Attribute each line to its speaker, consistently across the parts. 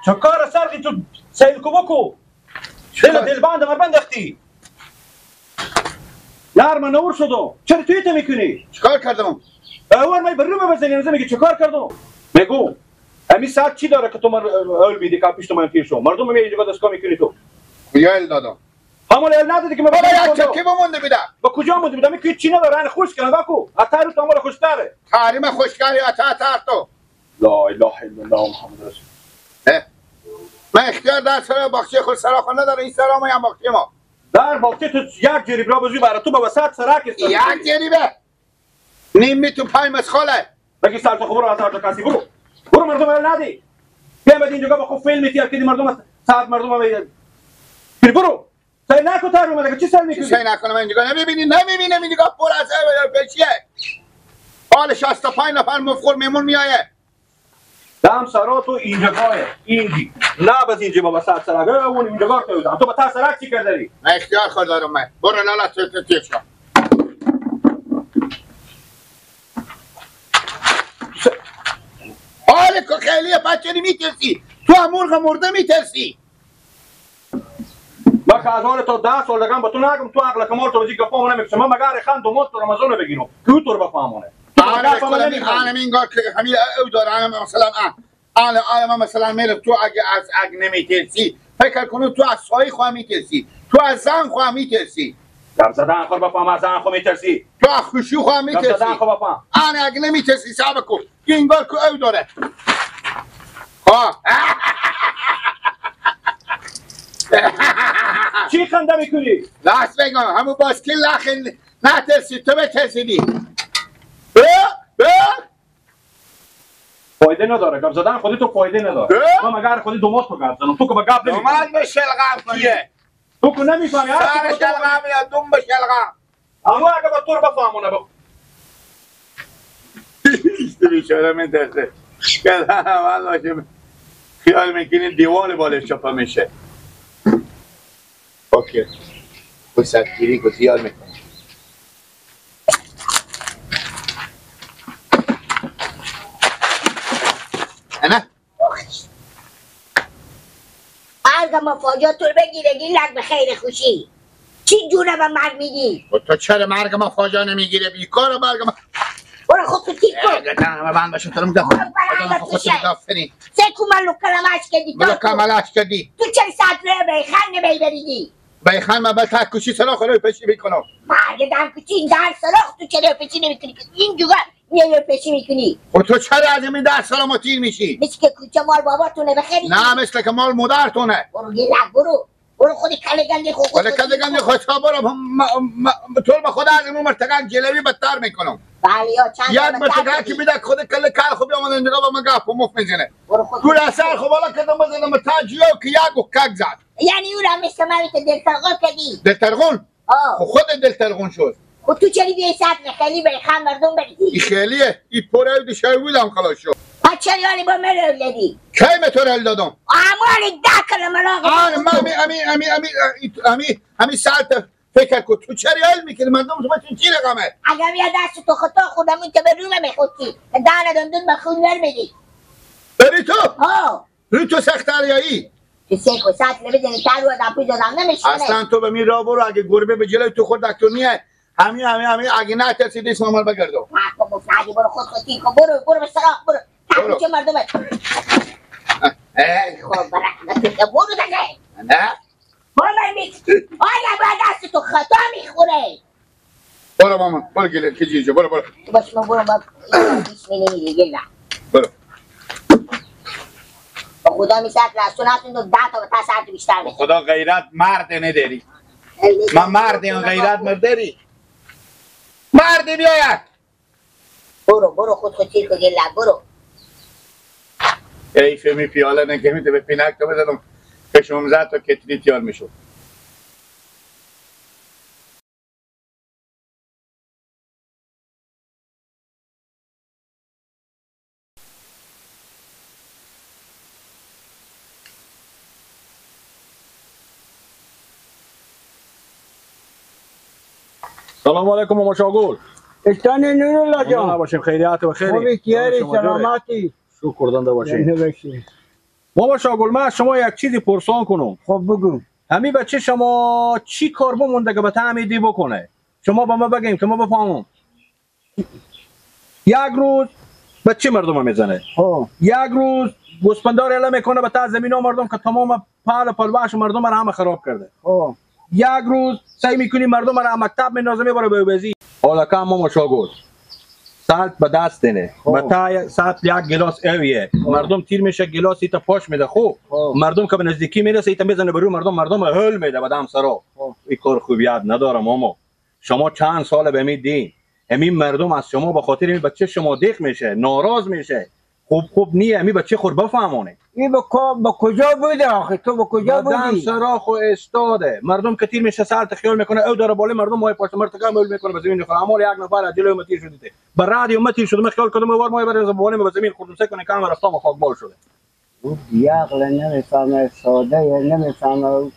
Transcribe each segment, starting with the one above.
Speaker 1: چه کار سرقی تو سیل کو بکو دل دلبند مربند اختی یار من نور شدم چرا توی تو میکنی؟
Speaker 2: چیکار کردم؟
Speaker 1: اول من برو بزنی نمی‌دونم میگه چیکار کردم؟ میگو همین ساعت چی داره که تو من اول میدی که پیش تو من پیر شو مردم میگه اینجا دستگاه میکنی تو
Speaker 2: کجا ال دادم؟
Speaker 1: همون ال ندادی که من
Speaker 2: بابا یک چکی بمونده بیده
Speaker 1: با کجا مونده بیده؟ میگه چی نداره این خوش کنه بکو اتر تو مال خوشتره
Speaker 2: تحریم خوشگری اتر تو
Speaker 1: لا اله الا الله محمد رسول
Speaker 2: من اختیار در سرا باغچه خود سراخانه داره این سرا ما هم باغچه ما
Speaker 1: در باغچه تو یک جریب را بزوی برای تو با وسط سرک است
Speaker 2: یک جریبه نیم تو پای مسخاله
Speaker 1: بگی سر تو برو از هر کسی برو برو مردم رو ندی بیا بعد اینجا با خود فیلم میتی که مردم ساعت مردم رو برو سعی نکن تر اومده چی سر میکنی
Speaker 2: سعی نکنم اینجا نمیبینی نمیبینم اینجا پر از چیه حال 65 نفر مفخور میمون میایه
Speaker 1: دم سرا تو اینجا اینجی نه بس اینجا بابا سر سرک اون اینجا تو تو با تا سرک چی کردی
Speaker 2: من اختیار خود دارم من برو لالا تو تو شو حال که خیلی بچه میترسی تو هم مرغ مرده میترسی
Speaker 1: من که از حال تا 10 سال لگم با تو نگم تو عقل کمال تو بزی گپامو نمیکشم من مگر خند دومات تو رمضان بگیرم که تو رو بفهمونه
Speaker 2: انا اینگار که همین او داره مثلا انا مثلا میرم تو اگه از اگ نمیترسی فکر کنم تو از سایه خواه میترسی تو از زن خواه میترسی
Speaker 1: در زدن خور بفهم از زن خواه میترسی
Speaker 2: تو از خوشی خواه میترسی
Speaker 1: در زدن خواه بفهم
Speaker 2: انا اگه نمیترسی صبر کن اینگار که او داره ها
Speaker 1: چی خنده میکنی؟
Speaker 2: لاست بگم همون باسکیل لخ نترسی تو بترسیدی
Speaker 1: فایده نداره گپ زدن خودی تو فایده نداره من مگر خودی دومات تو گپ زنم تو که با گپ نمیفهمی
Speaker 2: دومات به شلغم کیه
Speaker 1: تو که نمیفهمی
Speaker 2: سر شلغم یا دوم به شلغم
Speaker 1: اما اگه با تو رو بفهمونه با
Speaker 2: بیچاره میترسه والله خیال میکنی دیوال بالش چپا میشه اوکی خود گیری که خیال میکنی نه
Speaker 3: مرگ مفاجات تو رو بگیره گیلک به خیر خوشی چی جونه به مرگ میگی؟
Speaker 2: تو چرا مرگ مفاجا نمیگیره بیکار مرگ ما
Speaker 3: برو خود تو تیر کن
Speaker 2: همه بند باشه تو رو میگم خود تو
Speaker 3: سه کو من لکلمش کردی
Speaker 2: لکلمش کردی
Speaker 3: تو چرا ساعت رو به خن نمیبریدی؟
Speaker 2: به خن من به تکوشی سراخ رو پشی میکنم
Speaker 3: مرگ دم کوچی این در سراخ تو چرا پشی نمیکنی این جوگا میای پشی میکنی
Speaker 2: و تو چرا از این 10 سال ما تیر میشی؟
Speaker 3: مثل که کوچه مال باباتونه بخری
Speaker 2: نه مثل که مال مادرتونه
Speaker 3: برو گیلک برو برو خودی کله گنده خود
Speaker 2: خود کله گنده خود برو تو به خدا از اون مرتقن جلوی بدتر میکنم
Speaker 3: بله یا چند
Speaker 2: یک مرتقن که میده خود کله کل خو بیامد اینجا با من گپ و مف میزنه تو اثر خو بالا کردم بزنم تا جیو که یک و کک زد
Speaker 3: یعنی او را مثل من که دلترغون کردی
Speaker 2: دلترغون خود دلترغون شد
Speaker 3: خب تو چرا بیای سطل خیلی به خم مردم بریزی؟
Speaker 2: این خیلیه این پر دشای بودم خلاص شد
Speaker 3: پس چرا یعنی با من رول دادی؟
Speaker 2: کی به تو رول دادم؟
Speaker 3: امال ده کلمه
Speaker 2: آره من امی امی امی امی امی ساعت فکر کن تو چرا رول میکنی مردم تو بچین چی رقمه؟
Speaker 3: اگر بیا دست تو خطا خوردم اون که به رومه میخوردی دهن دندون به خون میدی
Speaker 2: بری تو؟
Speaker 3: ها
Speaker 2: روی تو سخت دریایی
Speaker 3: تو سیک و سطل بزنی تر رو آدم پیش آدم نمیشونه
Speaker 2: اصلا تو به می راه برو اگه گربه به جلوی تو خورد دکتر نیه همین همین همین اگه نترسیدی اسم مال بگردم
Speaker 3: حق مفنادی برو خود خود کن برو برو به سراغ برو تحت چه مردمه ای خب برو دیگه
Speaker 2: نه
Speaker 3: مامان می آیا با دست تو خطا میخوره
Speaker 2: برو مامان برو گله کجی برو برو
Speaker 3: تو باش من برو با هیچ نمیری گله
Speaker 2: برو
Speaker 3: با خدا می ساعت رسول هستون 10 تا ساعت بیشتر
Speaker 2: خدا غیرت مرد نداری من مردیم غیرت مردری مردی بیاید
Speaker 3: برو برو خود خود تیر کن گله برو
Speaker 2: ای فهمی پیاله نگه به پینک تو بزنم کشم زد تا کتری تیار میشد.
Speaker 1: سلام علیکم ماما شاگل.
Speaker 4: اشتان نورالله جان.
Speaker 1: باشیم خیریت و خیری.
Speaker 4: خوبی کیاری سلامتی.
Speaker 1: شکر دنده باشیم. بابا شاگل من شما یک چیزی پرسان کنم.
Speaker 4: خب بگو.
Speaker 1: همین بچه شما چی کار بمونده که به تعمیدی بکنه؟ شما با ما بگیم که ما بفهمم. یک روز بچه مردم میزنه. یک روز گوسفندار اعلام میکنه به تا زمینا مردم که تمام پال پلوش مردم را همه خراب کرده. یک روز سعی میکنی مردم را مکتب میندازه میبره به بزی. حالا که ما شاگل سالت به دست نه به تا ساعت یک گلاس اویه مردم تیر میشه گلاس ایتا پاش میده. خوب مردم که به نزدیکی میرسه ایتا میزنه به روی مردم، مردم هل میده به دم سرا. این کار خوبیت نداره ماما. شما چند سال به میدین همین مردم از شما به خاطر این بچه شما دیق میشه، ناراض میشه. خوب خوب نیه همین بچه خور بفهمونه.
Speaker 4: این با کجا بوده آخه؟ تو با کجا بودی؟
Speaker 1: دم سرا خو استاده. مردم که تیر میشه ساعت خیال میکنه او داره بالای مردم مای پاش مرتکا مول میکنه به زمین میخوره. اما یک نفر از جلوی تیر شده به رادیو متیر شده. من خیال کردم وار مای برای بالای به زمین خوردم سه کنه کام رفتم خاک بال شده.
Speaker 4: او بیعقل نمیفهمه، ساده نمیفهمه. او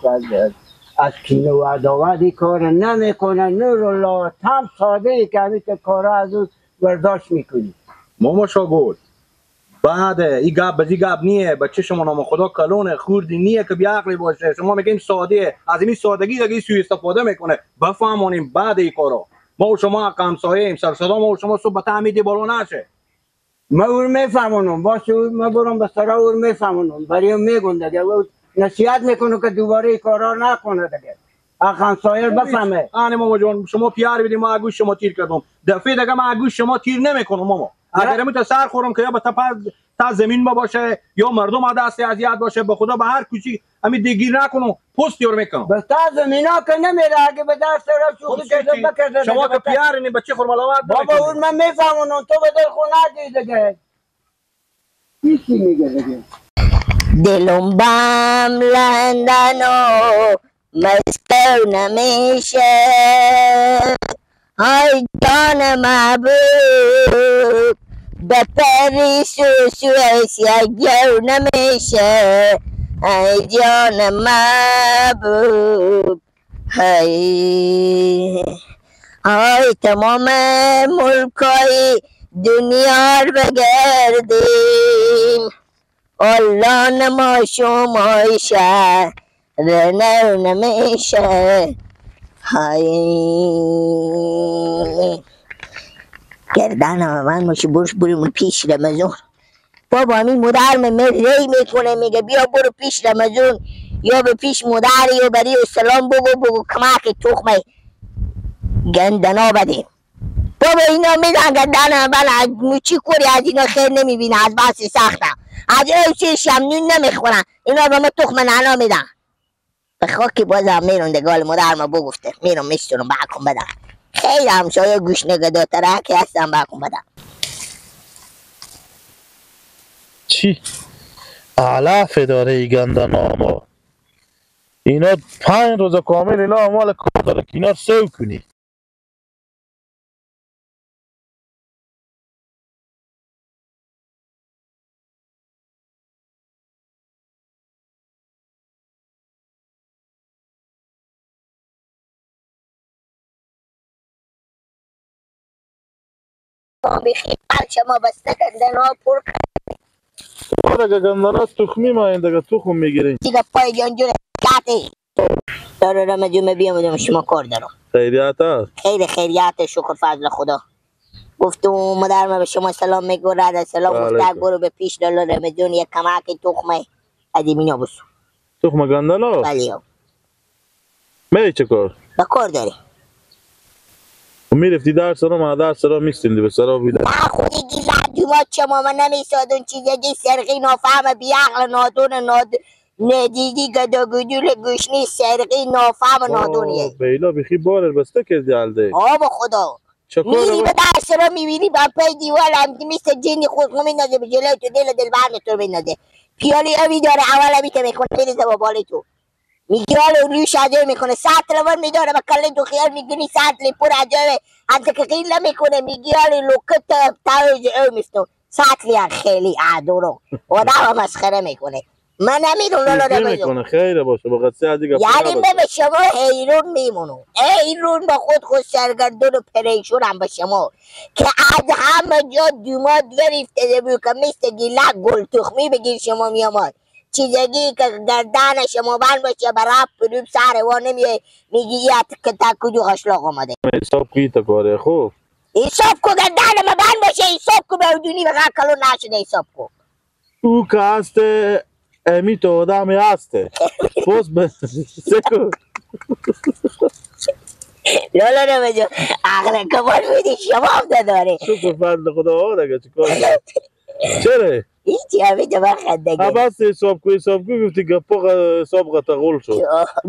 Speaker 4: از کینه و عداوت کار نمیکنه. نورالله تم ساده ای که همین کارا از او برداشت میکنی.
Speaker 1: ماما شاگل بعد این گپ بزی گپ نیه. بچه شما نام خدا کلونه خوردی نیه که بیعقلی باشه. شما میگیم ساده، از این سادگی دیگه سوء استفاده میکنه. بفهمونیم بعد این کارا. ما و شما همسایه ایم، سر صدا ما و شما صبح تعمیدی بالا نشه.
Speaker 4: ما اون میفهمونم باشه، ما برم به سرا اون میفهمونم برای میگم دیگه، نصیحت میکنم که دوباره این کارا نکنه دیگه. همسایه بفهمه.
Speaker 1: آنه ماما جان شما پیار بدیم ما گوش شما تیر کردم. دفعه دیگه ما گوش شما تیر نمیکنم ماما. اگر می سر خورم که یا به تا زمین ما باشه یا مردم دست اذیت باشه، به خدا به هر کوچی همین دیگیر نکنم پست یور میکنم.
Speaker 4: بس تا زمینا که نمیره اگه به دست را شوخی کرده بکرده.
Speaker 1: شما که پیار نی بچه خور ملامت
Speaker 4: بابا اون من میفهمونم تو به دل خو ندی دیگه. چی میگه دیگه؟
Speaker 3: دلم بم لندن و مسکو نمیشه، های جان محبوب به پاریس و سوئیس یک جو نمیشه، ای جان محبوب های های تمام ملکای دنیا رو بگردیم، الله نما شما شهر نو نمیشه. های گردن من باشه برش بریم پیش رمضان. بابا همین مادر من ری میکنه میگه بیا برو پیش رمضان یا به پیش مادر یا بری و سلام بگو بگو کمک تخمه گندنا بدیم. بابا اینا میدن گردن من موچی کوری از اینا خیر نمیبینه، از بس سختم از او چیش هم نون نمیخورن، اینا به ما تخم نعنا میدن. به خاکی بازم میرون دگال مادر ما بگفته میرم میشتونم بکن بدم. خیلی همسایه گوش نگداتره که هستم بکن بدم.
Speaker 5: چی؟ علف داره ای گندن آما اینا 5 روز کامل اینا امال کار داره که اینا سو کنی.
Speaker 3: بیخی شما بسته گندن ها پر کرد.
Speaker 5: آره گندن ها تخمی ما این دیگه تخم میگیریم
Speaker 3: دیگه پای جان جون کاتی داره رمضان بیام شما کار دارم.
Speaker 5: خیریت هست؟
Speaker 3: خیلی خیریت شکر فضل خدا. گفتم مادر من به شما سلام میگو رد سلام گفت برو به پیش لالا رمضان یک کمک تخمه از اینا بسو.
Speaker 5: تخم گندن ها؟
Speaker 3: بله.
Speaker 5: میری چه کار؟
Speaker 3: به کار داری.
Speaker 5: میرفتی درس رو ما درس رو میستیندی به سرا بیدر.
Speaker 3: نه خودی گیلت دومات شما من نمیسادون چیزی جی سرقی نافهم بیعقل نادون ناد ندیدی گداگدول گوشنی سرقی نافهم نادونیه.
Speaker 5: بیلا بیخی بار بسته کردی علده.
Speaker 3: آه با خدا. میری به درس رو میبینی با پای دیوال هم مثل جنی خود میندازه به جلوی تو دل دل برد تو میندازه. پیالی آبی داره اول آبی که میکنه میریزه با بالای تو. میگه حالا روش عجایب میکنه سطل ور میداره با کله تو خیال میگیری سطل پر عجایبه حتی که قیل نمیکنه میگه حالا لوکت تاوج او میفتون سطلی خیلی عدورو آدم مسخره میکنه. من نمیدونم لالا
Speaker 5: میکنه خیره باشه با قصه دیگه.
Speaker 3: یعنی من به شما حیرون میمونم، حیرون با خود سرگردون و پریشونم به شما که از همه جا دوماد وریفته بود که مثل گیلک گل تخمی بگیر شما میامد. چیزگی که گردن شما بند باشه برای پروب سر و نمیه میگی یه که تا کجا قشلاق آمده.
Speaker 5: حساب کوی تا کاره خوب.
Speaker 3: حساب کو گردن ما بند باشه حساب کو به دونی بغیر کلو نشده حساب کو.
Speaker 5: او که هست امی تو آدمی هسته. باز سکو.
Speaker 3: لالا نمیجو عقل کمال میدی شما هم نداره.
Speaker 5: شکر فضل خدا ها دیگه چیکار چرا؟
Speaker 3: هیچی همه تو من خندگی.
Speaker 5: بس حساب کو حساب کو گفتی گپا حساب قطغول شد.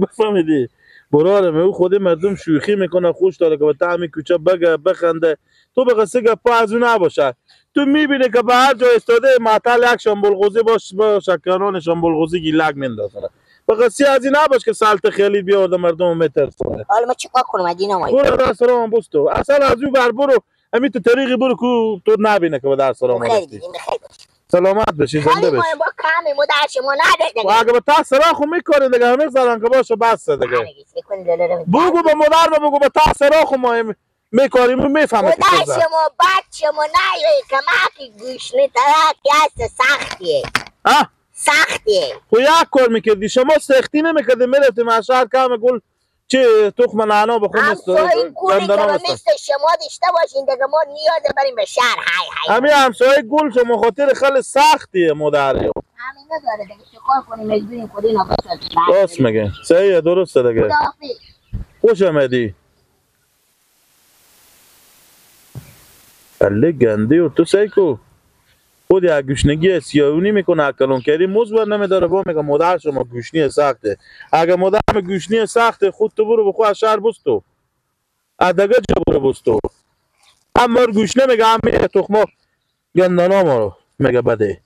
Speaker 5: بفهمیدی؟ برارم او خود مردم شوخی میکنه خوش داره که به طعم کوچه بگه بخنده. تو به قصه گپا از اون نباشه. تو میبینه که به هر جای استاده معطل یک شامبلغوزی باش با شکران شامبلغوزی گیلک میندازه. به قصه از این نباش که سالت خیلی بیارده مردم میترسونه.
Speaker 3: حالا ما چیکار کنم از اینا ما؟
Speaker 5: برو در سلام بس تو. اصلا از او بر برو همین تو طریقی برو کو تو نبینه که به در سلام رفتی. سلامت بشی زنده بشی.
Speaker 3: با کم مادر شما نداره.
Speaker 5: اگه به تاثیر خو میکنه دیگه همه زنان که باشه بس دیگه. بگو به مادر بگو به تاثیر خو ما میکاریم میفهمه.
Speaker 3: مادر شما بچه ما نه کمک گوشنه طرف هست سختیه.
Speaker 5: ها؟
Speaker 3: سختیه.
Speaker 5: خو یک کار میکردی شما سختی نمیکردی میرفتی مشهد کم گل چه تخم نعنا بخون
Speaker 3: همسایه گلی که مثل شما داشته باشین دیگه ما نیاز بریم به شهر. های های
Speaker 5: همین همسایه گل شما خاطر خیلی سختیه مادر
Speaker 3: همین نداره دیگه چیکار کنیم مجبوریم خود اینا بسازیم.
Speaker 5: راست میگه صحیحه درسته دیگه. خوش آمدی. بله گنده و تو سعی کو خود یک گوشنگی سیاونی میکنه کلون کردی موز بر نمیداره با میگه مادر شما گوشنی سخته. اگه مادر گوشنی سخته خود تو برو بخو از شهر بس تو ادگه جا برو بس تو اما گوشنه میگه هم میگه تخما گندانا ما رو میگه بده.